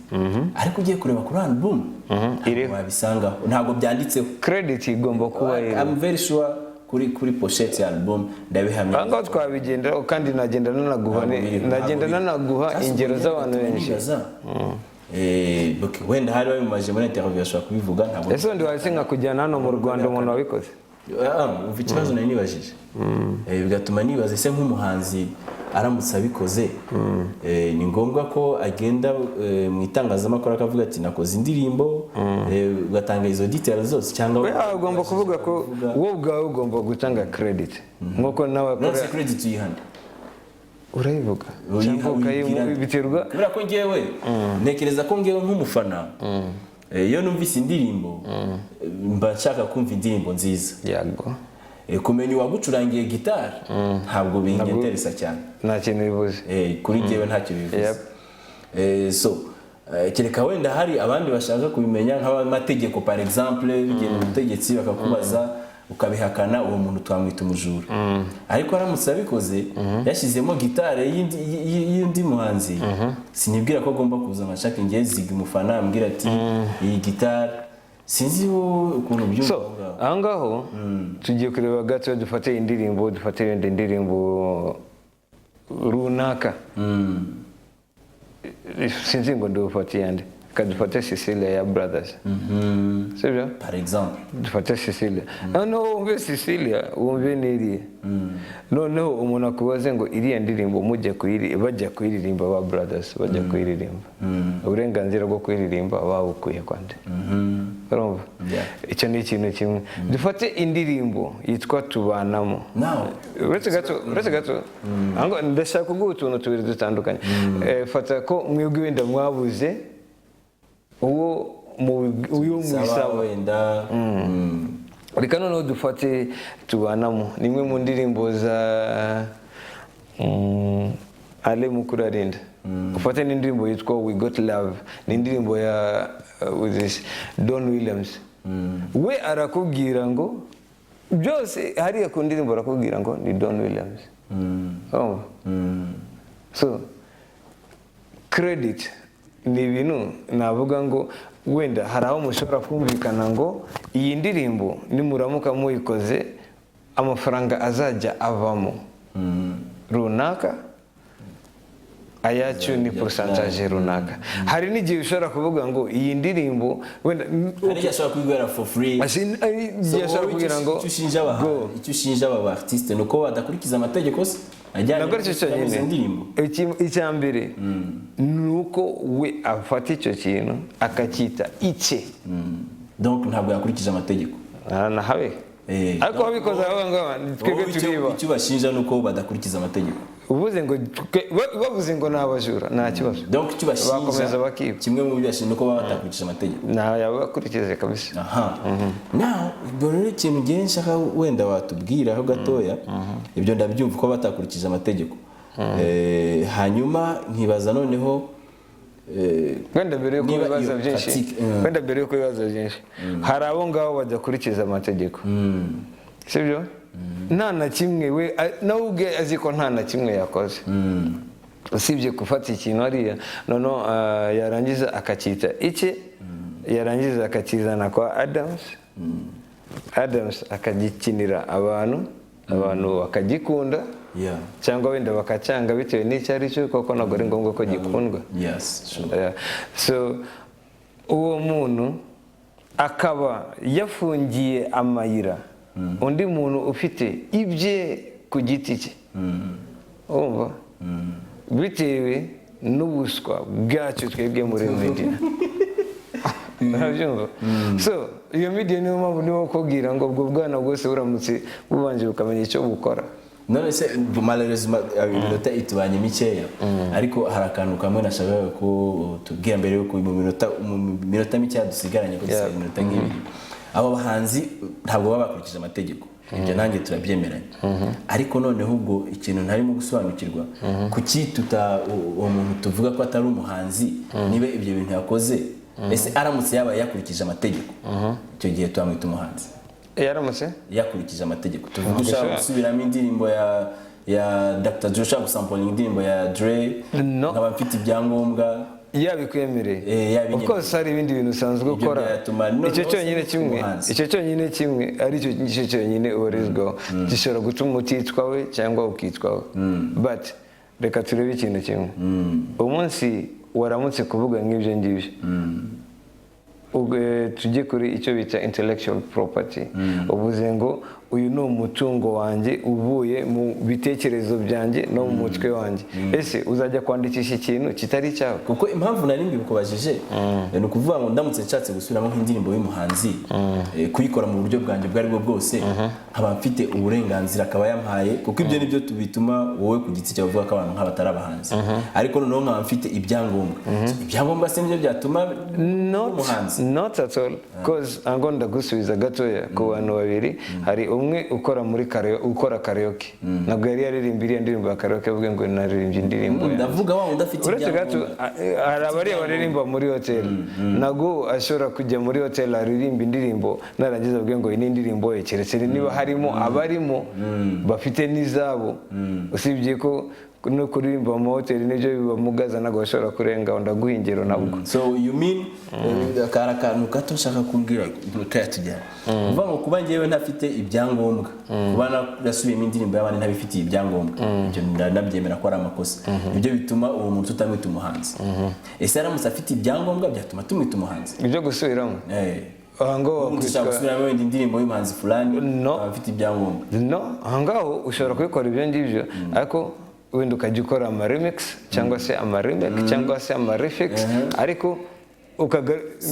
ariko ugiye kureba kuri album ntabwo Iriho. wabisangaho, ntabwo byanditseho. Credit igomba kuba iriho. I'm very sure kuri pochette ya album, ndabihamya. Aha ngaho twabigenderaho kandi nagenda nanaguha Ntabwo biriho, nagenda ntabwo biriho. nanaguha Sasa ingero ubwo z'abantu bigatuma benshi. nibaza. Okay, wenda hari babimubaje muri interview ashobora kubivuga, ntabwo. Ese undi wahise nkakujyana hano mu Rwanda umuntu wabikoze? Ah, umva ikibazo nari nibajije. Bigatuma nibaza, ese nk'umuhanzi aramutse abikoze, ni ngombwa ko agenda mu itangazamakuru akavuga ati nakoze indirimbo, ugatanga izo details zose, cyangwa We ugomba kuvuga ko wowe ubwawe ugomba gutanga credit nk'uko nawe none se akora. Credit uyihande? Urayivuga cyangwa ukayimuha, biterwa. Kubera ko ngewe ntekereza ko ngewe nk'umufana, iyo numvise indirimbo, mba nshaka kumva indirimbo nziza. Yago. Kumenya uwagucurangiye gitari ntabwo binyenteresa cyane. Nta kintu bivuze. Kuri njyewe ntacyo bivuze. Yep. So kereka wenda hari abandi bashaka kubimenya nk'abamategeko, par exemple bigiye mu butegetsi bakakubaza ukabihakana, uwo muntu twamwita umujura. Ariko aramutse abikoze yashyizemo gitari y'undi muhanzi, sinibwira ko agomba kuza nka shaka ngewe ziga umufana ambwira ati iyi gitari, sinzi wowe ukuntu ubyumva So aho ngaho. Aho ngaho tugiye kureba gato, dufate indirimbo, dufate wenda indirimbo runaka, sinzi ngo ndufate iyande, reka dufate Cecilia ya Brothers, sibyo? Par exemple. Dufate Cecilia, noneho wumve Cecilia, wumve n'iriya, noneho umuntu akubaze ngo iriya ndirimbo mujya kuyiri bajya kuyiririmba, ba Brothers bajya kuyiririmba, uburenganzira bwo kuyiririmba babukuye kwande? Urumva? Yeah. Icyo ni ikintu kimwe. Dufate indirimbo yitwa Tubanamo. Now Uretse gato, uretse gato. Aho ngaho ndashaka kuguha utuntu tubiri dutandukanye. Fata ko mwebwe wenda mwabuze uwo uyo saba mubisaba. Wenda. Reka noneho dufate Tubanamo, ni imwe mu ndirimbo za Ale Mukurarinda. Ufate n'indirimbo yitwa We Got Love, ni indirimbo ya with this Don Williams. We arakubwira ngo byose hariya ku ndirimbo, arakubwira ngo ni Don Williams. Urumva? So credit ni ibintu navuga ngo wenda hari aho mushobora kumvikana ngo iyi ndirimbo nimuramuka muyikoze, amafaranga azajya avamo runaka ayacu ni pourcentage runaka. Hari n'igihe ushobora kuvuga ngo iyi ndirimbo wenda Hari igihe ashobora kubiguhera for free. Hari So, igihe ashobora wowe kubwira ngo icyo ushinja go. icyo ushinja aba artiste ni uko badakurikiza amategeko se ajyanye Ntabwo aricyo no gushyiramo izo cyonyine. ndirimbo? Icya mbere ni uko we afata icyo kintu akacyita icye. Donc ntabwo yakurikije amategeko. Nahabe. Ariko wabikoze aho ngaho twebwe Wowe turiba. Icyo ubashinja ni uko badakurikiza amategeko. Uvuze ngo bavuze ngo ni abajura, nta kibazo. Donc icyo ubashinja, Bakomeza bakiba. kimwe mu byo bashinja ni uko baba batakurikije amategeko. Nta yabakurikize kabisa. Aha, now ubwo rero ikintu ngiye nshaka wenda watubwiraho gatoya, ibyo ndabyumva ko batakurikije amategeko. Hanyuma nkibaza noneho Wenda mbere yuko niba ibibazo iyo byinshi, pratique, wenda mbere yuko ibibazo byinshi, hari abo ngabo badakurikiza amategeko, sibyo? Nta na kimwe we nawe ubwe azi ko nta na kimwe yakoze usibye gufata ikintu hariya, noneho yarangiza akacyita icye, yarangiza akakizana kwa Adams, Adams akagikinira abantu, abantu bakagikunda cyangwa wenda bakacyanga bitewe n'icyo ari cyo, kuko ntabwo ari ngombwa ko gikundwa. Yes, sure. Yeah. So uwo muntu akaba yafungiye amayira undi muntu ufite ibye ku giti cye, urumva, bitewe n'ubuswa bwacu twebwe muri media, urabyumva? So iyo media niyo mpamvu niwo kubwira ngo ubwo bwana bwose buramutse bubanje bukamenya icyo bukora. None se malheureusement iminota itubanye mikeya, ariko hari akantu kamwe nashakaga ko tubwira mbere yuko mu minota mikeya dusigaranye, ko dusigaye iminota nk'ibiri. Abo bahanzi ntabwo baba bakurikije amategeko, ibyo nanjye turabyemeranya, ariko noneho ubwo ikintu ntarimo gusobanukirwa, kuki tuta uwo muntu tuvuga ko atari umuhanzi niba ibyo bintu yakoze? Ese aramutse yabaye yakurikije amategeko, icyo gihe turamwita umuhanzi? Yaramutse Yakurikije amategeko, tuvuge ushaka gusubiramo indirimbo ya Dr. Dre, ushaka gusampolinga indirimbo ya Dre, No. nkaba mfite ibyangombwa. Yabikwemereye. Yabinyemereye. Of course hari ibindi bintu usanzwe Ibyo ukora. byatuma noneho Icyo cyonyine kimwe, umuhanzi. icyo cyonyine kimwe, ari cyo nicyo cyonyine ubarizwaho gishobora gutuma utitwa we cyangwa ukitwa we. But reka turebe ikintu kimwe: umunsi waramutse kuvuga nk'ibyo ngibyo, ubwo, tujye kuri icyo bita intellectual property. Uvuze ngo uyu ni umutungo wanjye uvuye mu bitekerezo byanjye no mu mutwe wanjye. Ese uzajya kwandikisha ikintu kitari icyawe? Kuko impamvu nari mbikubajije ni ukuvuga ngo ndamutse nshatse gusubiramo nk'indirimbo y'umuhanzi, kuyikora mu buryo bwanjye ubwo aribwo bwose, nkaba mfite uburenganzira akaba yampaye, kuko ibyo nibyo bituma wowe ku giti cyawe uvuga ko abantu nk'aba atari abahanzi, ariko noneho nkaba mfite ibyangombwa. So, ibyangombwa se nibyo byatuma Not, umuhanzi? not at all, 'cause ngo ndagusubiza gatoya ku bantu babiri. Hari umwe ukora muri karaoke, ukora karaoke, ntabwo yari yaririmba iriya ndirimbo ya karaoke avuga ngo naririmbye indirimbo yanjye. Ndavuga wa wundi afite Uretse gato, ibyangombwa. hari abariya baririmba muri hoteli. Ntabwo ashobora kujya muri hoteli aririmba indirimbo, narangiza avuge ngo iyi ni indirimbo ye, keretse niba harimo abarimo bafite n'izabo. Usibye ko no kuririmba mu mahoteli nibyo bibamugaza, ntabwo bashobora kurenga. Ndaguha ingero nabwo. So you mean, kari akantu gato nshaka kumbwira iminota yatujyana, uvuga ngo kuba njyewe ntafite ibyangombwa, kuba narasubiyemo indirimbo y'abandi ntabifitiye ibyangombwa, ibyo ndanabyemera ko ari amakosa, ibyo bituma uwo muntu tutamwita umuhanzi. Ese aramutse afite ibyangombwa byatuma tumwita umuhanzi? Ibyo gusubiramo? Eh. Aha ngaho Umuntu ushaka wakwitwa gusubiramo wenda indirimbo y'umuhanzi fulani, No. akaba afite ibyangombwa. No, aha ngaho ushobora kubikora ibyo ngibyo, ariko wenda ukajya ukora ama remix cyangwa se ama remake cyangwa se ama refix, ariko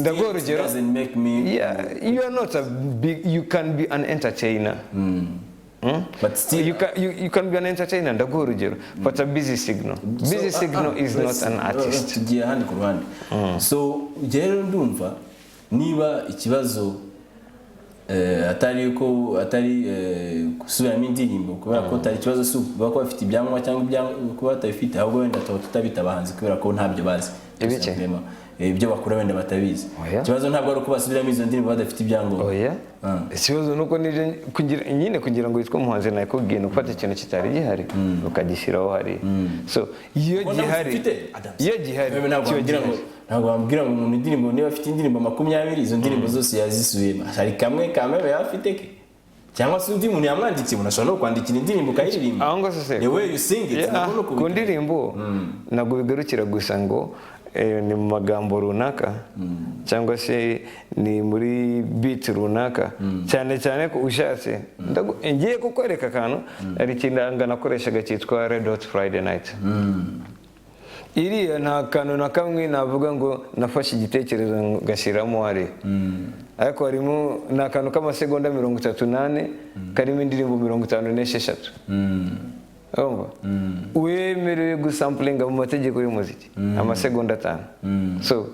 ndaguha urugero. Doesn't make me Yeah, you are not a big, you can be an entertainer. But still You can be an entertainer. Ndaguha urugero, fata Busy Signal. Busy So, Signal is not an artist. Tugiye ahandi ku ruhande. So njye rero ndumva niba ikibazo atari ko atari gusubiramo indirimbo, kubera ko atari ikibazo, si ukuvuga ko bafite ibyangombwa cyangwa kuba batabifite, ahubwo wenda tuba tutabita abahanzi kubera ko ntabyo bazi. Ibiki? Simplement. Ibyo bakora wenda batabizi. Oya. Ikibazo ntabwo ari uko basubiramo izo ndirimbo badafite ibyangombwa. Oya, ikibazo ni uko nibyo kugira nyine, kugira ngo witwe umuhanzi, nakubwiye, ni ugufata ikintu kitari gihari ukagishyiraho hariya. So iyo Ubwo ntabwo gihari, ufite, Adams. iyo gihari, Wewe ntabwo kiba wambwira ngo gihari. Ntabwo wambwira ngo umuntu indirimbo, niba afite indirimbo 20, izo ndirimbo zose yazisubiyemo. Hari kamwe kamwe yaba afite ke, cyangwa se undi muntu yamwandikiye. Umuntu ashobora no kwandikira indirimbo ukayiririmba. Aho ngaho se The way you sing it, Yeah, nabwo ni ku ukubikora. ndirimbo ntabwo bigarukira gusa ngo ni mu magambo runaka cyangwa se ni muri beat runaka. Cyane cyane ko ushatse ngiye kukwereka akantu. Hari ikintu nakoreshaga cyitwa Red Hot Friday Night. Iriya nta kantu na kamwe navuga ngo nafashe igitekerezo ngashyiramo hariya, ariko harimo ni akantu k'amasegonda 34 karimo indirimbo 56. Urumva wemerewe gusampulinga mu mategeko y'umuziki amasegonda 5. So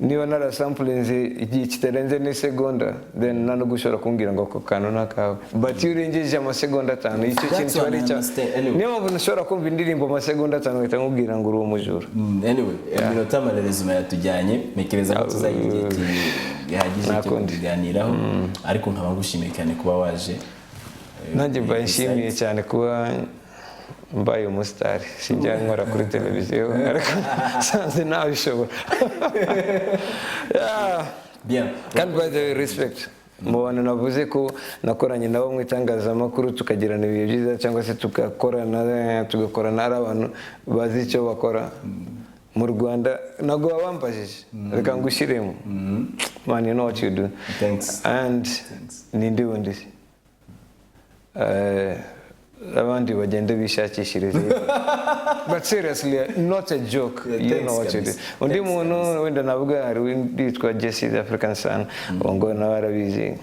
niba narasampulinze igihe kitarenze n'isegonda, then nta nubwo ushobora kumbwira ngo ako kantu ni akawe. But iyo urengeje amasegonda 5, icyo kintu kiba ari That's icyawe. what I understand. Anyway. Niyo mpamvu ntushobora kumva indirimbo amasegonda 5 uhita nkubwira ngo uri umujura. Anyway, iminota amarerezima yatujyanye. Ntekereza ko tuzagira igihe gihagije Nta cyo kundi. kubiganiraho, ariko nkaba ngushimiye cyane kuba waje. Nanjye mbaye nshimiye cyane kuba mbaye umusitari. Sinjya nkora kuri televiziyo, ariko nsanze ntabishobora. Yeah. Bien. Kandi by the way, respect mu bantu navuze ko nakoranye nabo mu itangazamakuru, tukagirana ibihe byiza cyangwa se tugakorana ari abantu bazi icyo bakora mu Rwanda. Ntabwo wabambajije, reka ngushyiremo. Man, you know what you do. Thanks. And ninde wundi se? Abandi bagende bishakishirize. But seriously, not a joke. Yeah, You thanks, know what you do. kabisa. Undi Thanks, muntu kabisa. wenda navuga, hari undi witwa Jesse the African Sun, uwo ngo nawe arabizi.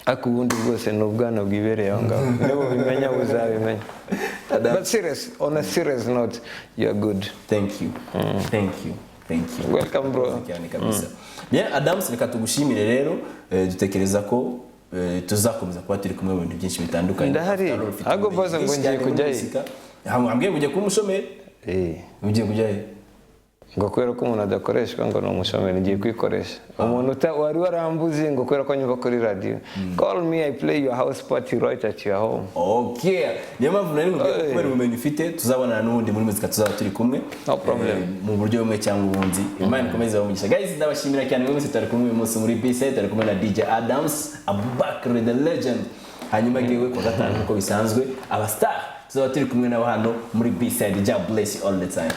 Ariko ubundi bwose ni ubwana bwibereye aho ngaho, niba ubimenya buzabimenya. But serious, on a serious note, you are good. Thank you, thank you, thank you. Welcome, bro. Murakoze cyane kabisa. Bien, Adams, reka tugushimire rero. Dutekereza ko tuzakomeza kuba turi kumwe mu bintu byinshi bitandukanye. Ndahari. After all, ufite Ahubwo ubumenyi mbaza ngo bwinshi ngiye cyane muri kujyayo. muzika. Ambwiye ngo ugiye kuba umushomeri. Eh. Ugiye kujyayo? Ngo kubera ko umuntu adakoreshwa ngo ni umushomeri, ngiye kwikoresha. Umuntu wari warambuze ngo kubera ko nyumva kuri radiyo, call me, I play your house party right at your home. Okay, niyo mpamvu nari nkubwiye ko Hey. kubera ubumenyi ufite, tuzabonana n'ubundi muri muzika, tuzaba turi kumwe. No problem. Mu buryo bumwe cyangwa ubundi. Imana ikomeze ibahe. Guys, ndabashimira cyane mwe mwese turi kumwe uyu munsi muri B-Side. Turi kumwe na DJ Adams Abubakar the legend. Hanyuma ngewe kuwa gatanu, nk'uko bisanzwe, aba star tuzaba turi kumwe nabo hano muri B-Side. God bless you all the time.